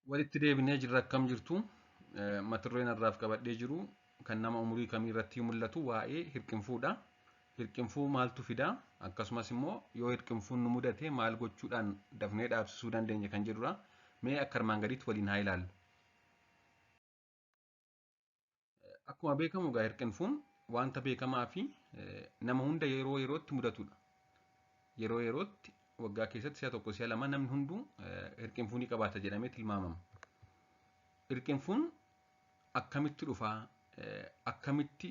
Walitti deebinee jirra akkam jirtu mata dureen har'aaf qabadhee jiru kan nama umurii kamii irratti mul'atu waa'ee hirqinfuudha. Hirqinfuu maaltu fida? Akkasumas immoo yoo hirqinfuun nu mudate maal gochuudhaan dafnee dhaabsisuu dandeenya kan jedhudha. Mee akka armaan gadiitti waliin haa ilaallu. Akkuma beekamu egaa hirqinfuun wanta beekamaa fi nama hunda yeroo yerootti mudatudha. Yeroo yerootti waggaa keessatti si'a tokko si'a lama namni hunduu hirqinfuu ni qabaata jedhamee tilmaamama. Hirqinfuun akkamitti dhufaa? Akkamitti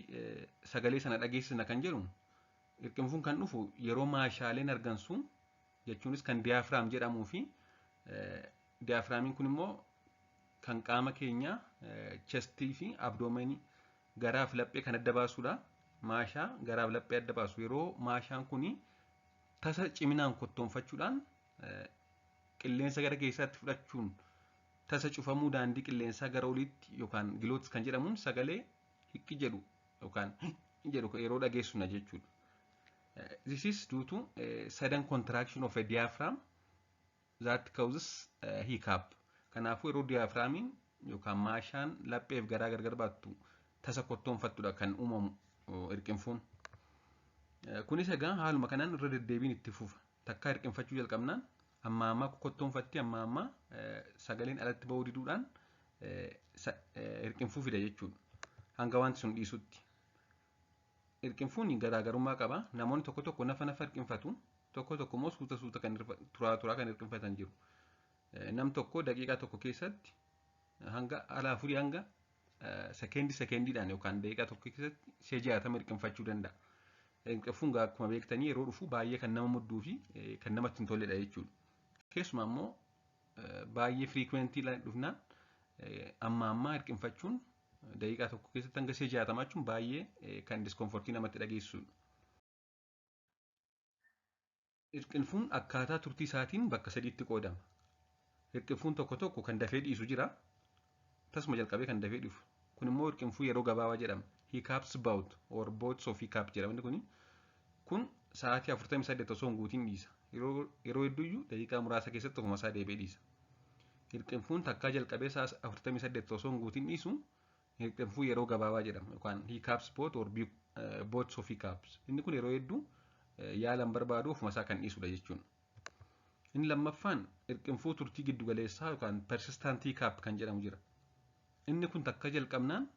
sagalee sana dhageessisna kan jedhu hirqinfuun kan dhufu yeroo maashaaleen argansu jechuunis kan diyaafiraam jedhamuu fi diyaafiraamiin kun immoo kan qaama keenya chestii fi abdoomenii garaaf laphee kan adda baasudha. Maashaa garaaf laphee adda baasu yeroo maashaan kuni tasa ciminaan kottoonfachuudhaan qilleensa gara keessaatti fudhachuun tasa cufamuu daandii qilleensaa gara oliitti yookaan gilootis kan jedhamuun sagalee hiqqi jedhu yookaan jedhu yeroo dhageessuna jechuudha. This is due to sudden contraction of a diaphragm that causes hiccup. Kanaafuu yeroo diyaafiraamiin yookaan maashaan lapheef garaa gargar baattu tasa kottoonfattudha kan uumamu hirqinfuun. Kunis egaa haaluma kanaan irra deddeebiin itti fufa. Takkaa hirqinfachuu jalqabnaan amma ammaa kottoonfatti amma ammaa sagaleen alatti ba'uu diduudhaan hirqinfuu fida jechuudha. Hanga wanti sun dhiisutti. Hirqinfuun garaagarummaa qaba. Namoonni tokko tokko nafa nafa hirqinfatu. Tokko tokko immoo suuta suuta kan turaa turaa kan hirqinfatan jiru. Nam tokko daqiiqaa tokko keessatti hanga ala afurii hanga sekeendii sekeendiidhaan yookaan daqiiqaa tokko keessatti si'a 60 hirqinfachuu danda'a. Hirqinfuun akkuma beektanii yeroo dhufu baay'ee kan nama mudduu fi kan namatti hin tolledha jechuudha. Keessumaa immoo baay'ee firiikwentii dhufnaan amma ammaa hirqinfachuun daqiiqaa tokko keessatti hanga si'a 60 jechuun baay'ee kan diskomfortii namatti dhageessisudha. Hirqinfuun akkaataa turtii isaatiin bakka sadiitti qoodama. Hirqinfuun tokko tokko kan dafee dhiisu jira. Tasuma jalqabee kan dafee dhufu. Kun immoo hirqinfuu yeroo gabaabaa jedhama. Hiccups bout or bouts of hiccup jedhama inni kuni. Kun sa'aatii 48 osoo hin guutiin dhiisa. Yeroo hedduuyyuu daqiiqaa muraasa keessatti ofuma isaa deebi'ee dhiisa. Hirqinfuun takkaa jalqabee sa'a 48 osoo hin guutiin dhiisu hirqinfuu yeroo gabaabaa jedhama yookaan hiccups bout or bouts of hiccups. Inni kun yeroo hedduu yaala hin barbaadu ofuma isaa kan dhiisudha jechuudha. Inni lammaffaan hirqinfuu turtii giddugaleessaa yookaan persistent hiccup kan jedhamu jira. Inni kun takka jalqabnaan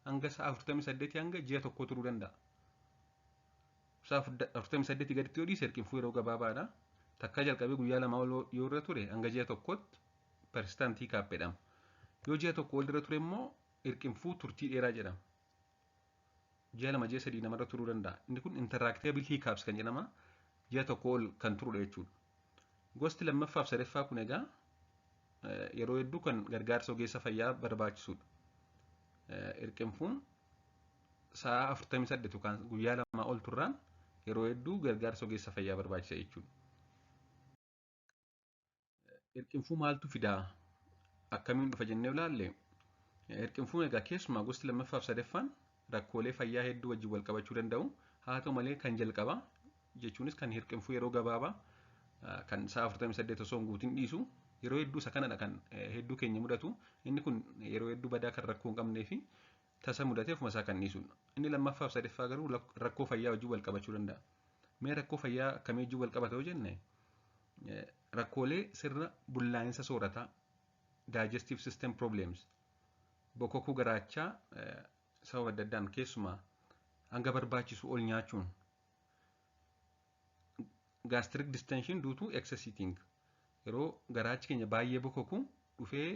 hanga sa'a 48 hanga ji'a tokko turuu danda'a. Sa'a 48 gaditti yoo dhiise hirqinfuu yeroo gabaabaadha. Takka jalqabee guyyaa lama ol yoo irra ture hanga ji'a tokkotti persistent hiccup jedhama. Yoo ji'a tokko ol irra ture immoo hirqinfuu turtii dheeraa jedhama. Ji'a 2 ji'a 3 namarra turuu danda'a. Inni kun interactable hiccups kan jedhama. Ji'a tokko ol kan turudha jechuudha. Gosti lammaffaa fi sadaffaa kun egaa yeroo hedduu kan gargaarsa ogeessa fayyaa barbaachisudha. Hirqinfuun sa'a 48 yookaan guyyaa 2 ol turraan yeroo hedduu gargaarsa ogeessa fayyaa barbaachisa jechuudha. Hirqinfuu maaltu fidaa? Akkamiin dhufa jennee ilaalle hirqinfuun egaa keessumaa gosti lammaffaa fi sadaffaan rakkoolee fayyaa hedduu wajjin wal qabachuu danda'u. Haa ta'u malee kan jalqabaa jechuunis kan hirqinfuu yeroo gabaabaa kan sa'a 48 osoo hin guutin dhiisu yeroo hedduu isa kanadha kan hedduu keenya mudatu. Inni kun yeroo hedduu badaa kan rakkoo hin qabnee fi tasa mudatee ofuma isaa kan dhiisudha. Inni lammaffaa fi sadaffaa garuu rakkoo fayyaa wajjin wal qabachuu danda'a. Mee rakkoo fayyaa akkamii wajjin wal qabata yoo jenne rakkoolee sirna bullaa'insa soorataa digestive system problems bokokuu garaachaa sababa adda addaan keessumaa hanga barbaachisu ol nyaachuun gastric distension due to excess eating yeroo garaachi keenya baay'ee bokoku dhufee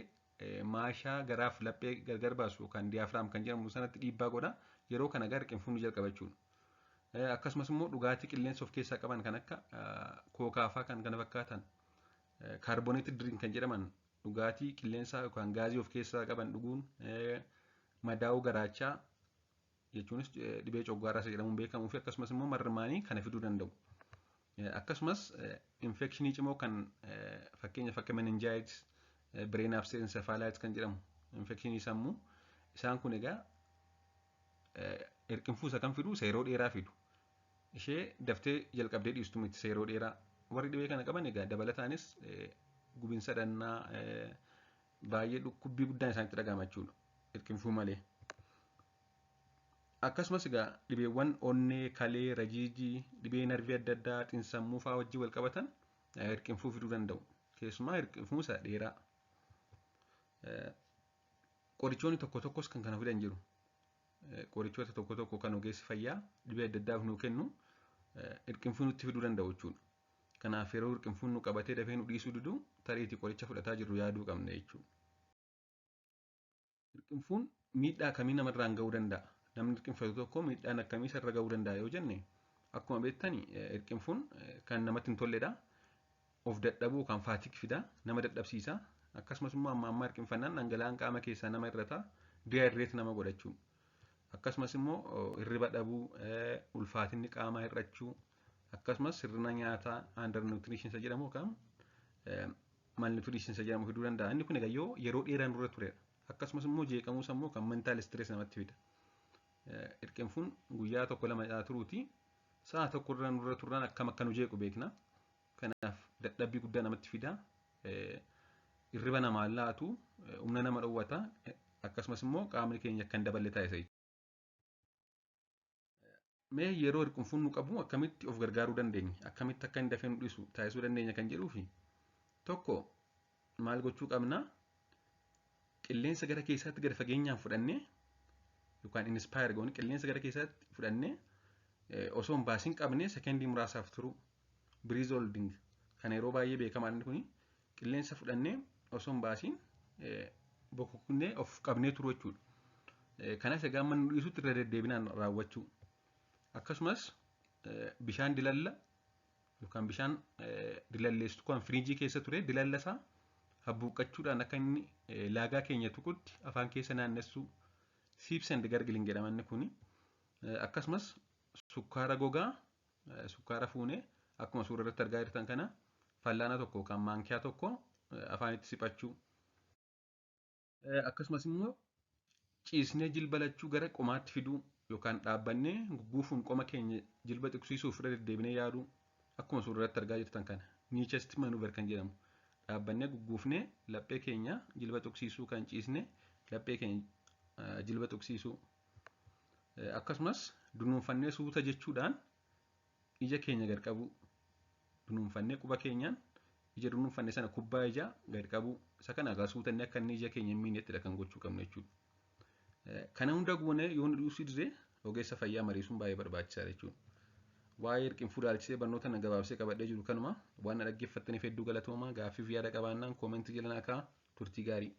maashaa garaaf laphee gargar baasu yookaan diyaafiraam kan jedhamu sanatti dhiibbaa godha yeroo kana gara hirqinfuun ni jalqaba jechuudha. Akkasumas immoo dhugaatii qilleensa of keessaa qaban kan akka kookaa fa'aa kan kana fakkaatan carbonated drink kan jedhaman dhugaatii qilleensaa yookaan gaazii of keessaa qaban dhuguun madaa'uu garaachaa jechuunis dhibee coggaaraa isa jedhamuun beekamuu fi akkasumas immoo marmaanii kana fiduu danda'u. Akkasumas infekshinii cimoo kan fakkeenyaaf akka meningitis, brain abscess, encephalitis kan jedhamu infekshinii sammuu isaan kun egaa hirqinfuu isa kan fidu isa yeroo dheeraa fidu. Ishee daftee jalqabdee dhiistu miti isa yeroo dheeraa. Warri dhibee kana qaban egaa dabalataanis gubinsa dhannaa Baay'ee dhukkubbii guddaan isaanitti dhagahama jechuudha. Hirqinfuu malee. Akkasumas egaa dhibeewwan onnee, kalee, rajiijii, dhibee narvii adda addaa, xiinsammuu fa'aa wajjin wal qabatan hirqinfuu fiduu danda'u. Keessumaa hirqinfuu isa dheeraa. Qorichoonni tokko tokkos kan kana fidan jiru. Qorichoota tokko tokko kan ogeessi fayyaa dhibee adda addaaf nuu kennu hirqinfuu nutti fiduu danda'u jechuudha. Kanaaf yeroo hirqinfuun nu qabatee dafee nu dhiisuu didu tariitii qoricha fudhataa jirru yaaduu qabna jechuudha. Hirqinfuun miidhaa akkamii namarraan ga'uu danda'a? Namni hirqinfatu tokko miidhaan akkamii isarra ga'uu danda'a yoo jenne, akkuma beektani hirqinfuun kan namatti hin tolledha. Of dadhabuu kan fatigue fida, nama dadhabsiisa. Akkasumas immoo amma ammaa hirqinfannaan dhangala'aan qaama keessaa nama irrata, dehydrate nama godha jechuudha. Akkasumas immoo hirriba dhabuu, ulfaatinni qaamaa hir'achuu, akkasumas sirna nyaataa under nutrition isa jedhamu yookaan malnutrition isa jedhamu fiduu danda'a. Inni kun egaa yoo yeroo dheeraa nurra turedha. Akkasumas immoo jeeqamuu sammuu kan mental stress namatti fida. Hirqinfuun guyyaa tokko lama turuuti sa'a tokko irra nurra turraan akkam akka nu jeequ beekna. Kanaaf dadhabbii guddaa namatti fida. Hirriba namaa laatu, humna nama dhowwata. Akkasumas immoo qaamni keenya akka hin daballe taasisa. Mee yeroo hirqinfuun nu qabu akkamitti of gargaaruu dandeenya? Akkamitti akka hin dafee nu dhiisu taasisuu dandeenya kan jedhuufi tokko maal gochuu qabna? Qilleensa gara keessaatti gadi fageenyaan fudhannee yookaan inspire goone, qilleensa gara keessaatti fudhannee osoo hin baasiin qabnee sekendii muraasaaf turu, breath holding kan yeroo baay'ee beekamaa. Inni kuni qilleensa fudhannee osoo hin baasiin bokokknee of qabnee turu jechuudha. Kanas egaa amma nu dhiisutti irra deddeebinaan raawwachuu. Akkasumas bishaan dilalla yookaan bishaan dilalleessitu kan firiijii keessa ture dilalla isaa habbuuqqachuudhaan akka inni laagaa keenya tuqutti afaan keessa naannessuu, sips and gargling jedhama inni kuni. Akkasumas sukkaara gogaa, sukkaara fuunee akkuma suura irratti argaa jirtan kana fallaana tokko yookaan maankiyaa tokko afaanitti siphachuu. Akkasumas immoo ciisnee jilba lachuu gara qomaatti fiduu yookaan dhaabbannee gugguufuun qoma keenya jilba tuqsiisuuf irra deddeebinee yaaduu, akkuma suura irratti argaa jirtan kana knee chest maneuver kan jedhamu, dhaabbannee gugguufnee laphee keenya jilba tuqsiisuu kan ciisne laphee keenya jilba tuqsiisuu. Akkasumas dunuunfannee suuta jechuudhaan ija keenya gad qabuu, dunuunfannee quba keenyaan ija dunuunfanne sana kubbaa ijaa gad qabuu, isa kana egaa suutannee akka inni ija keenya hin miinettidha kan gochuu qabnu jechuudha. Kana hunda goonee yoo nu dhiisuu dide ogeessa fayyaa mariisuun baay'ee barbaachisaadha jechuudha. Waa'ee hirqinfuu ilaalchisee barnoota na gabaabsee qabadhee jiru kanuma. Waan na dhaggeeffattaniif hedduu galatoomaa. Gaaffiif yaada qabaannaan koomentii jala naa kaa'aa. Turtii gaarii.